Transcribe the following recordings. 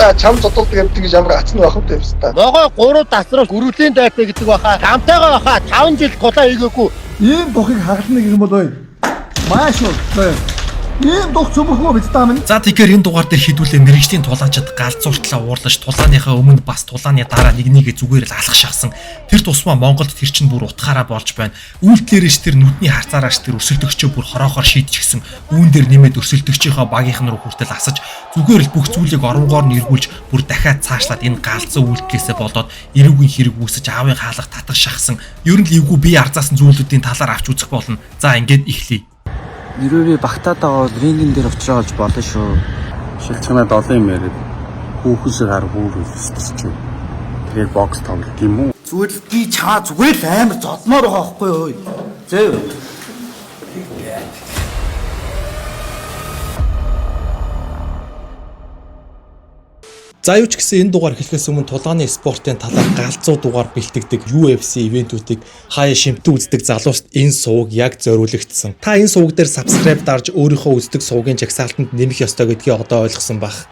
Та чам зодуулдаг юм гэж ямар ац нь байх вэ та. Могой 3 дасрал гөрвлийн дайтай гэдэг баха. Хамтайгаа баха 5 жил тулаа хийгээгүй. Ийм духыг хагална гэх юм бол ой. Маш уу. Ийм дух цөмөрхөө биз та минь. За тэгэхээр энэ дугаар дээр хідүүлээ мэрэгжлийн тулаанчид галзууртлаа уурлаж тулааныхаа өмнө бас тулааны дараа нэг нэгэ зүгээр л алах шахсан. Тэр тусмаа Монголд тэр чинь бүр утгаараа болж байна. Үйлдэлээрээш тэр нүдний харцаарааш тэр өрсөлдөгчөө бүр хороохоор шийдчихсэн. Үүн дээр нэмээд өрсөлдөгчийнхөө багийнхан руу хүртэл асаж зүгээр л бүх зүйлийг оронгоор нь эргүүлж бүр дахиад цаашлаад энэ галзуу үйлдэлээсээ болоод эрүүгийн хэрэг үүсэж аавын хаалга татах шахсан. Ер нь л эвгүй бие арзаасан зүйлүүдийн талаар авч үзэх болно. За ингээд эхлэе. Нэрээ би багтаад байгаа бол рингэн дээр учраа олж болно шүү. Шилжгэнэ 7 юм яриад хүүхэн шиг хар хүүр үлсчихв. Тэгээд бокс тоглох юм уу? Зүгээр л би чаа зүгээр л амар зодмоор байгаа байхгүй юу? Зөө. За юу ч гэсэн энэ дугаар эхлэхээс өмнө тулааны спортын талаар галзуу дугаар бэлтгэдэг UFC ивентүүдийг хаяа шимтэн үздэг залууст энэ сувг яг зориулагдсан. Та энэ сувг дээр subscribe дарж өөрийнхөө үздэг сувгийн жагсаалтанд нэмэх ёстой гэдгийг одоо ойлгосон байх.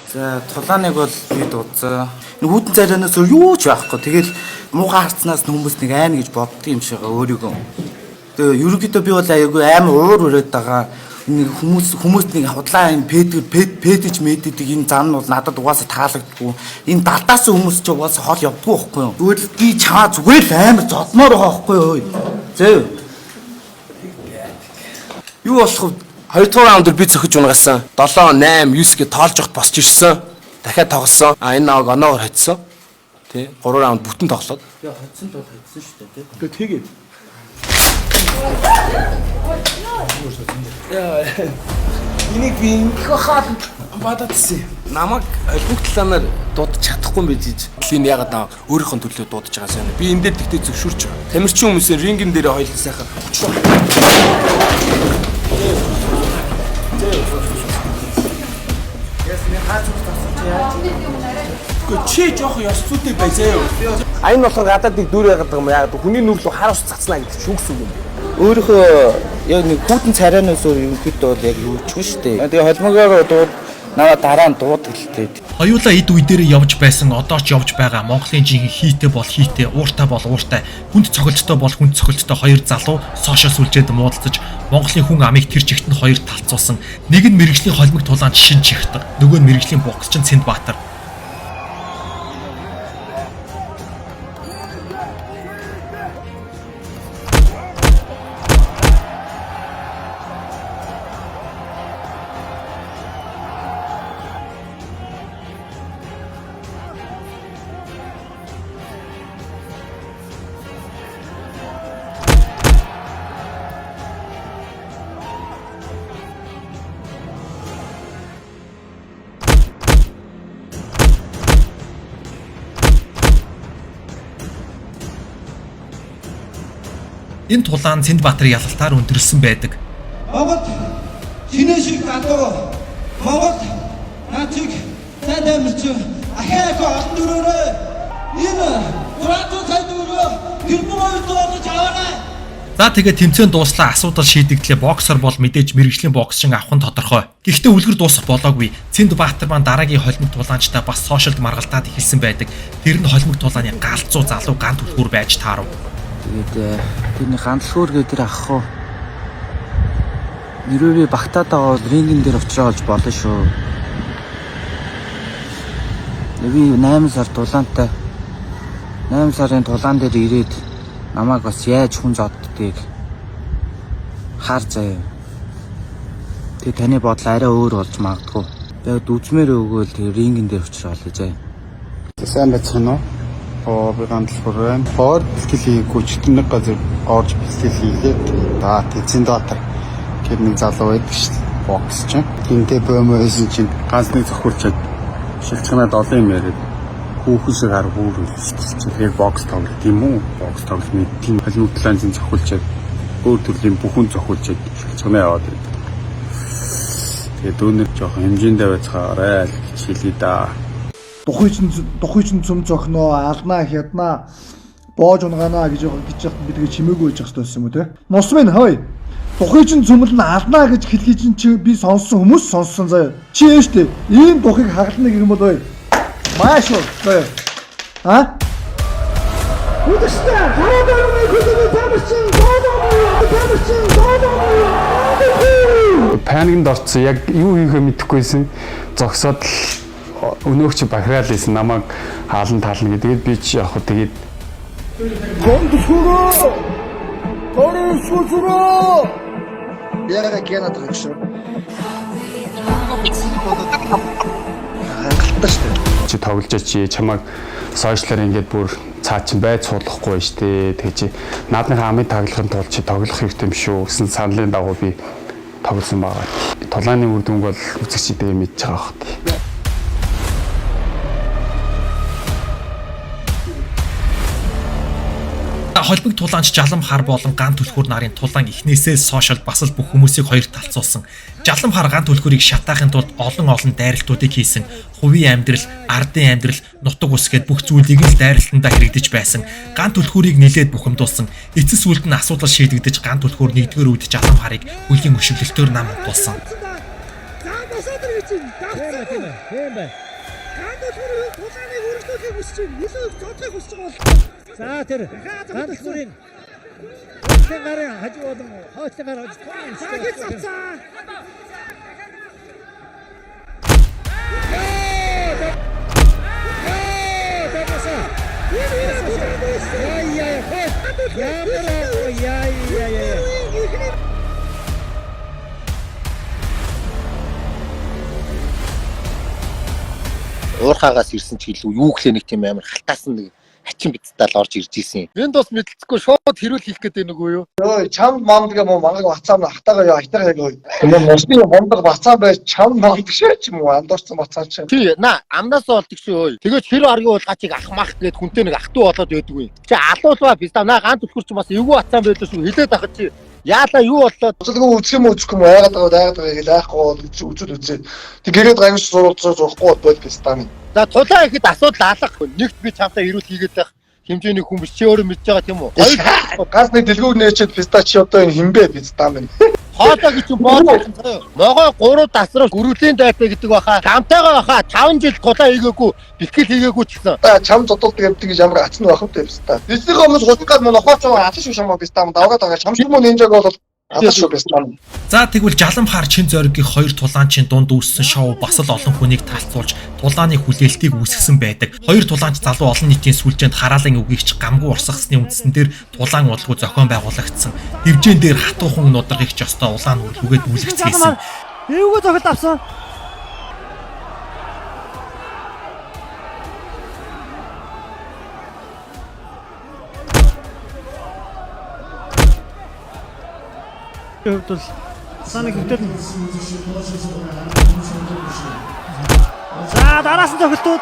За тулааныг бол би дуудсан. Нэг хүтэн царайнаас өөр юу ч байхгүй. Тэгэл муухай харцнаас нь хүмүүс нэг айн гэж боддөг юм шиг өөрийгөө. Тэгээ ерөнхийдөө би бол аягүй амар уур өрөөд байгаа. Нэг хүмүүс нэг худлаа юм пэдгэр пэд пэдэж мэддэг энэ зан нь бол надад угаасаа таалагддаггүй. Энэ далдаас хүмүүс ч угаасаа хол явдггүй байхгүй юу? Зүгээр л би чаа зүгээр л амар зодмоор байгаа байхгүй юу? Зөө. Юу болох вэ? Хоёрдугаар раунд дээр би цохиж унгасан. 7 8 9 гэж тоолж явахд босч ирсэн. Дахиад тоглосон. А энэ наваг оноогоор хоцсон. Тэ 3 раунд бүтэн тоглоод. Би хоцсон тул хоцсон шүү дээ. Гэхдээ тэгээд Энийг би ингэх хаад бададсэн. Намайг олимпик талаанаар дуудаж чадахгүй юм байж гэж. Энэ ягаад наа өөрийнх нь төлөө дуудаж байгаа юм. Би энэ дээр тэгтээ зөвшөөрч байгаа. Тамирчин хүмүүсийн рингэн дээр хоёулаа сайхан хүчрэх. Гэхдээ чи жоох ёс зүйтэй бай заяа. А энэ болохоор гадаадыг дүр яагаад байгаа юм яагаад хүний нүр лүү хар ус цацнаа гэдэг чинь үгс үг юм. Өөрийнхөө яг нэг хүүтэн царайнаас өөр ерөнхийдөө бол яг юу ч юм шүү дээ. Тэгээ холимогоор дууд наваа дараа нь дуудаг л дээ. Хоёулаа эд үе дээр явж байсан одоо ч явж байгаа Монголын жинхэнэ хийтэй бол хийтэй, ууртай бол ууртай, хүнд цохилттой бол хүнд цохилттой хоёр залуу сошиал сүлжээд муудалцаж Монголын хүн амыг тэр чигт нь хоёр талцуулсан. Нэг нь мэрэгжлийн холимог тулаан шин чихдэг, нөгөө нь мэрэгжлийн боксчин Цэндбаатар. Энэ тулаан Цэндбаатарын ялалтаар өндөрлсөн байдаг. Монгол чинээ шиг залуу Монгол наацыг сайн тамирч ахиа олон дөрөөрөө энэ 600 сая төгрөгөө тэрбум хоёр доллар аваарай. За тэгээд тэмцээн дууслаа асуудал шийдэгдлээ боксер бол мэдээж мэрэгжлийн боксчин авах нь тодорхой. Гэхдээ үлгэр дуусах болоогүй. Цэндбаатар маань дараагийн холимог тулаанчтай бас сошиалд маргалдаад эхэлсэн байдаг. Тэр нь холимог тулааны галзуу залуу ган түлхүүр байж таарав. Тэгээд тэрний гандлахуур гэдэг тэр ах уу. Нэрээ би багтаад байгаа бол рингэн дээр учраа олж болно шүү. Би 8 сар тулаантай 8 сарын тулаан дээр ирээд намайг бас яаж хүн зоддгийг хар заяа. Тэгээ таны бодол арай өөр болж магадгүй. Яг үзмээр өгөөл тэгээ рингэн дээр учраа олё заяа. Сайн байцгаана уу? Оо би гандлахур байна. Хоор бэлтгэл хийгээгүй ч нэг газар орж бэлтгэл хийгээд за Тэцэндбаатар гэр нэг залуу байдаг шүү дээ. Бокс чинь. Тэнтэй бөөмөө байсан чинь ганц нэг зохиулчаад шилжгэнэ 7 юм яриад хүүхэн шиг хар хүүр үлсчихв. Тэгээд бокс тоглох юм уу? Бокс тоглох нэг тийм холимог талаан чинь зохиулчаад өөр төрлийн бүхэн зохиулчаад шилжгэнэ яваад байдаг. Тэгээд дүүнер жоохон хэмжээндээ байцгаарай л гэж хэлье да. Духыг чинь цөм цохноо, алнаа хяднаа, боож унгаанаа гэж гэж яхад би тэгээ чимээгүй байж хэрэгтэй байсан юм уу те? Нус минь хой. Духыг чинь цөмөл нь алнаа гэж хэлхий чинь чи би сонссон хүмүүс сонссон заяа. Чи ээ штэ. Ийм духыг хагална гэх юм бол ой. Маш уу. Заяа. А? Үдэштэй. Хараад хөлөг тамирчин тамирчин. Паникнд орсон. Яг юу хийхээ мэдэхгүйсэн. Зогсоод л өнөөх чи бахираал ийсэн. Намайг хаалан таална гэдэг. Тэгээд би чи яг хөө тэгээд Яагаад гэнэ байгаа юм шиг. Хангалттай шүү дээ. Чи тоглож чи чамайг сошиалар ингээд бүр цаа чин байц суулгахгүй шүү дээ. Тэгээ чи наадныхаа амын таглахын тулд чи тоглох хэрэгтэй юм шүү гэсэн саналын дагуу би тоглосон байгаа. Тулааны үр дүнг бол үзэгчдээ мэдж байгаа бох тий. Холбог тулаанч Жалам хар болон ган түлхүүр нарын тулаан эхнээсээ сошиал бас л бүх хүмүүсийг хоёр талцуулсан. Жалам хар ган түлхүүрийг шатаахын тулд олон олон дайралтуудыг хийсэн. Хувийн амьдрал, ардын амьдрал, нутаг ус гэд бүх зүйлийг л дайралтандаа хэрэгдэж байсан. Ган түлхүүрийг нилээд бухимдуулсан. Эцэс үлд нь асуудал шийдэгдэж ган түлхүүр нэгдүгээр үед Жалам харыг хөлийн өшөглөлтөөр нам унтуулсан. За босоод ир гэж байна. Давцсан. Тийм бай. Ган түлхүүрийн тулааныг үргэлжлүүлэхийг хүсэж байна. Илүү их зодохыг хүсэж байгаа бол За тэр ган түлхүүрийн хойтлын гарын хажуу болон хойтлын гар хажуу. за гэж авцаа. Яа яа ямар яа яа яа. Уурхаагаас ирсэн ч гэлүү юу гэлээ нэг тийм амар халтаасан нэг хачин бицтал орж ирж исэн. Энд бас мэдлцэхгүй шууд хэрүүл хийх гэдэг нэг үү юу? Ой, чам мамдгаа мó мангаг бацаам хатаага ёо айтгаа яг ой. Мөн мосны мундаг бацаан байж чам мамдаг шээ ч юм уу андуурсан бацаан чи. Тий, на амнаас олдог шүү ой. Тэгээд хэр аргийн уулгачийг ах мах гэд хүнтэй нэг ах トゥ болоод байдгүй. Чи алуулваа бистаа на ган түлхүр чи бас эвгүй бацаан байлаа шүү. Хилээд ахад чи яалаа юу боллоо? Боцолгүй үзэх юм үзэх юм айгаад байгаа айгаад байгаа гэл айхгүй бол үзэл үзээ. Тэг гэрээд гамш зурвал зурхгүй бол пистаны. За тулаа ихэд асуудал алга. Нэгт би чамтай хэрүүл хийгээд байх хэмжээний хүн биш чи өөрөө мэдж байгаа тийм үү? Хоёр Ганц нэг дэлгүүр нээчээд писта чи одоо энэ хинбэ писта минь. хоолой гэж юм боож заяа. Могой 3 дасрал гөрүүлийн дайтай гэдэг баха. Чамтайгаа баха 5 жил тулаа хийгээгүй, бэлтгэл хийгээгүй ч гэсэн. Та чам зодуулдаг юмдаг гэж ямар атсан байх вэ писта. Эцнийхээ өмнө хулгад мөн нохооч алан шүү шамаа писта мөн давгаад байгаа. Чам шиг мөн нинжаг бол алан шүү писта минь. За тэгвэл Жалам хар чин зоригийн хоёр тулаанчийн дунд үүссэн шоу бас л олон хүнийг талцуулж тулааны хүлээлтийг үүсгэсэн байдаг. Хоёр тулаанч залуу олон нийтийн сүлжээнд хараалын үгийг ч гамгүй урсгасны үндсэн дээр тулаан удалгүй зохион байгуулагдсан. Хөвжээн дээр хатуухан нударгыг ч ёстой улаан үрлүүгээд үлэгцгээсэн. Эвгүй зохилт авсан. Хувьд бол тулааны хөвтөл. За дараасан зохилтууд.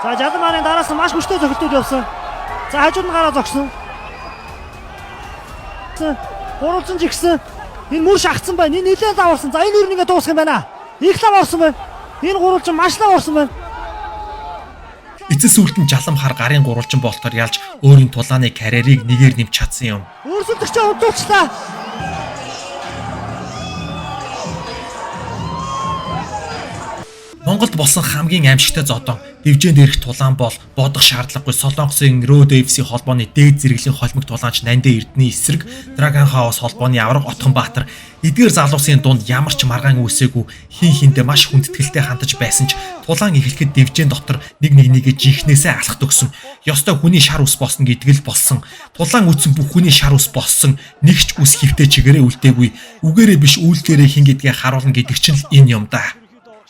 За Жалам харын дараасан маш хүчтэй зохилтууд явсан. За хажууд нь гараа зогсон. Гурвалжин жигсэн. Энэ мөр шахацсан байна. Энэ нэлээд лав орсон. За энэ үр нэгэ дуусах юм байна. Их лав орсон байна. Энэ гурвалжин маш лав орсон байна. Эцэс үлд нь Жалам хар гарын гурвалжин болтоор ялж өөрийн тулааны карьерийг нэгээр нэмж чадсан юм. Өрсөлдөгчөө унтуулчлаа. Монголд болсон хамгийн аимшигтай зодон Дэвжээнд ирэх тулаан бол бодох шаардлагагүй Солонгосын Road FC холбооны дээд зэрэглэлийн холимог тулаанч Нандэ Эрдэнэ эсрэг Dragon House холбооны авраг Отгонбаатар эдгээр залуусын дунд ямар ч маргаан үүсээгүй хин хиндэ маш хүндэтгэлтэй хандаж байсан ч тулаан эхлэхэд Дэвжээн дотор нэг нэг нэгэ жинхнээсээ алхах төгсөн. Ёстой хүний шар ус босно гэдэг л болсон. Тулаан үтсэн бүх хүний шар ус боссон. Нэг ч ус хөвтэй чигээрээ үлдээгүй. Үгээрээ биш үйлдэлээрээ хин гэдгээ харуулна гэдэг чинь л энэ юм да.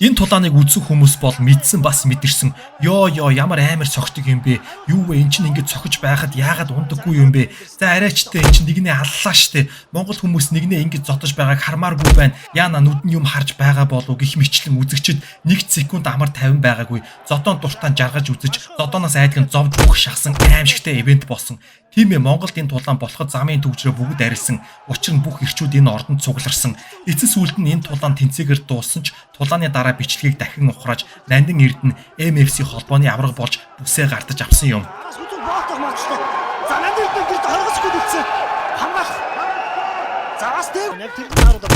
Энэ тулааныг үзсэн хүмүүс бол мэдсэн бас мэдэрсэн. Йоо ёо ямар амар цогтөг юм бэ? Юу вэ эн чинь ингэж цохиж байхад яагаад ундаггүй юм бэ? За арайчтай эн чинь нэгнээ аллаа штэ. Монгол хүмүүс нэгнээ ингэж зодож байгааг хармааргүй байна. Яна нүдэн юм харж байгаа болов гих мэтлэн үзэгчд нэг секунд амар тавин байгаагүй. Зодоон дуртаан жаргаж үзэж, зодооноос айдган зовж бүх шахсан аимшигтай ивент болсон. Тийм ээ Монголд энэ тулаан болоход замын түгжрээ бүгд арилсан. Учир нь бүх ирчүүд энэ ордонд цугларсан. Эцэс үлд нь энэ тулаан тэнцээгээр дууссан ч тулааны дараа бичлэгийг дахин ухрааж Нандин Эрдэнэ MFC холбооны авраг болж бүсээ гардаж авсан юм. Араас хүзүү боотох магадaltaй. За Нандин Эрдэнэ гэрт хоргоцгүй үлдсэн. Хамгаалах. За бас дэв. Яг тэр харуулдаг.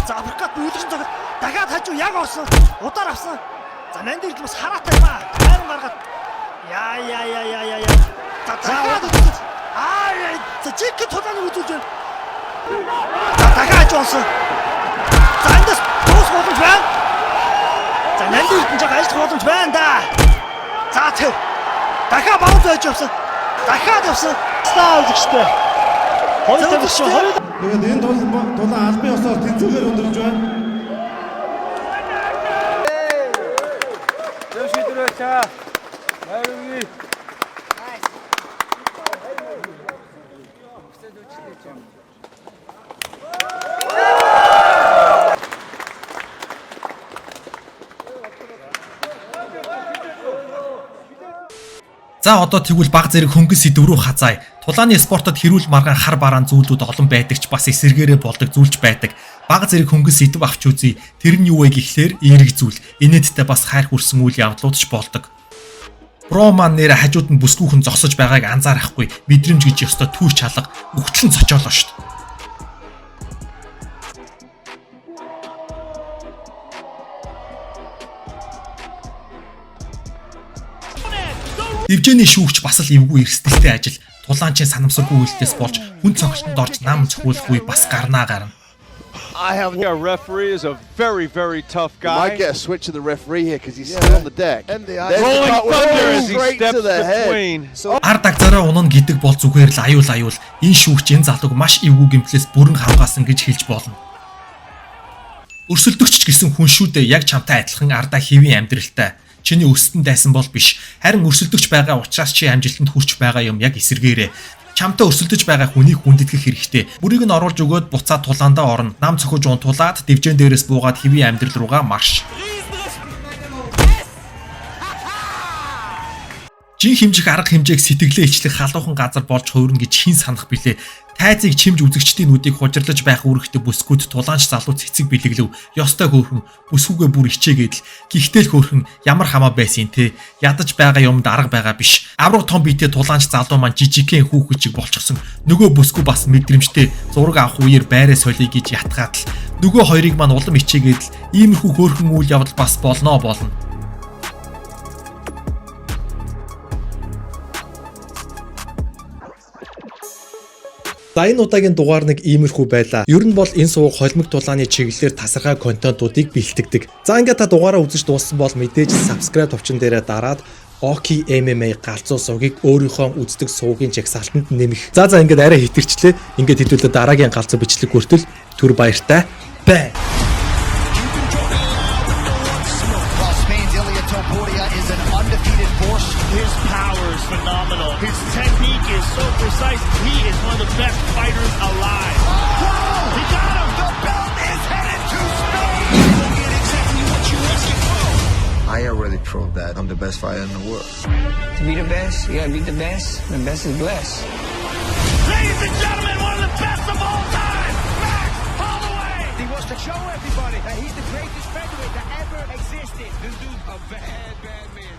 За апперкат бүлэгэн зохилт. Дахиад хажуу яг орсон. Удаар авсан. За Нандин Эрдэнэ бас хараатай юм аа. Сайхан гаргаад. Яа яа яа яа яа яа. За дахиад аа за жинхэнэ тулааныг үзүүлж байна. За дахиад хажуу онсон. За эндээс дуус боломж байна. За нандин эрдэнэ жаа ажиллах боломж байна да. За тэв. Дахиад баруун зойж явсан. Дахиад явсан. Стаа үзэгчтэй. Хоёр тамирч хоёр. Тэгээд энэ тулаан албан ёсоор тэнцвүүгээр өндөрлөж байна. Зөв шийдвэр байчаа. Баярлалаа. За одоо тэгвэл баг зэрэг хөнгөн сэдв рүү хазаая. Тулааны спортод хэрүүл маргаан хар бараан зүйлүүд олон байдаг ч бас эсэргээрээ болдог зүйлч байдаг. Баг зэрэг хөнгөн сэдв авч үзье. Тэр нь юу вэ гэхлээр эерэг зүйл. Инээдтэй бас хайр хүрсэн үйл явдлууд ч болдог. Бро маань нэр хажууд нь бүсгүүхэн зогсож байгааг анзаарахгүй. Мэдрэмж гэж ёстой түүр чалга өгтлэн цочоолоо шүү дээ. Дэвжээний шүүгч бас л эвгүй эрсдэлтэй ажил. Тулаанчийн санамсаргүй үйлдэлээс болж хүн цогцолтонд орж нам цохиулах үе бас гарнаа гарна. I have A referee is a very, very tough guy. Might get a switch to the referee here because he's still on the deck. And the There's Rolling the cut thunder as he straight steps to the head. between. Ард агзаараа унана гэдэг бол зүгээр л аюул аюул. Энэ шүүгч энэ залууг маш эвгүй гэмтлээс бүрэн хамгаалсан гэж хэлж болно. Өрсөлдөгч ч гэсэн хүн шүү дээ, яг чамтай адилхан ардаа хэвийн амьдралтай. Чиний өсөлтөнд дайсан бол биш. Харин өрсөлдөгч байгаа учраас чи амжилтанд хүрч байгаа юм яг эсэргээрээ. Чамтай өрсөлдөж байгаа хүнийг хүндэтгэх хэрэгтэй. Бүрийг нь оруулж өгөөд буцаад тулаандаа орно. Нам цохиж унтуулаад дэвжээн дээрээс буугаад хэвийн амьдрал руугаа марш. Жин хэмжих арга хэмжээг сэтгэлээ ичлэх халуухан газар болж хувирна гэж хэн санах билээ. Тайзыг чимж үзэгчдийн нүдийг хужирлаж байх үүрэгтэй бүсгүйд тулаанч залуу цэцэг бэлэглэв. Ёстой хөөрхөн бүсгүйгээ бүр ичээгээд л. Гэхдээ л хөөрхөн ямар хамаа байсан те. Ядаж байгаа юмд арга байгаа биш. Авраг том биетэй тулаанч залуу маань жижигхэн хүүхэд шиг болчихсон. Нөгөө бүсгүй бас мэдрэмжтэй зураг авах үеэр байраа солиё гэж ятгаад л. Нөгөө хоёрыг маань улам ичээгээд л иймэрхүү хөөрхөн үйл явдал бас болноо болно. За энэ удаагийн дугаар нэг иймэрхүү байлаа. Ер нь бол энэ сувг холимог тулааны чиглэлээр тасархай контентуудыг бэлтгэдэг. За ингээд та дугаараа үзэж дууссан бол мэдээж subscribe товчон дээрээ дараад Oki MMA галзуу сувгийг өөрийнхөө үздэг сувгийн жагсаалтанд нэмэх. За за ингээд арай хитэрчлээ. Ингээд хэдүүлээ дараагийн галзуу бичлэг хүртэл түр баяртай бай. While Spain's Ilia Topuria is an undefeated force. His power is phenomenal. His technique is so precise. He is one of the best fighters alive. Oh! He got him! The belt is headed to Spain! You get exactly what you asking for. I already proved that I'm the best fighter in the world. To be the best, you gotta be the best. The best is blessed. Ladies and gentlemen, one of the best of all time, Max Holloway! He wants to show everybody that he's the greatest featherweight that ever existed. This dude's a bad, bad man.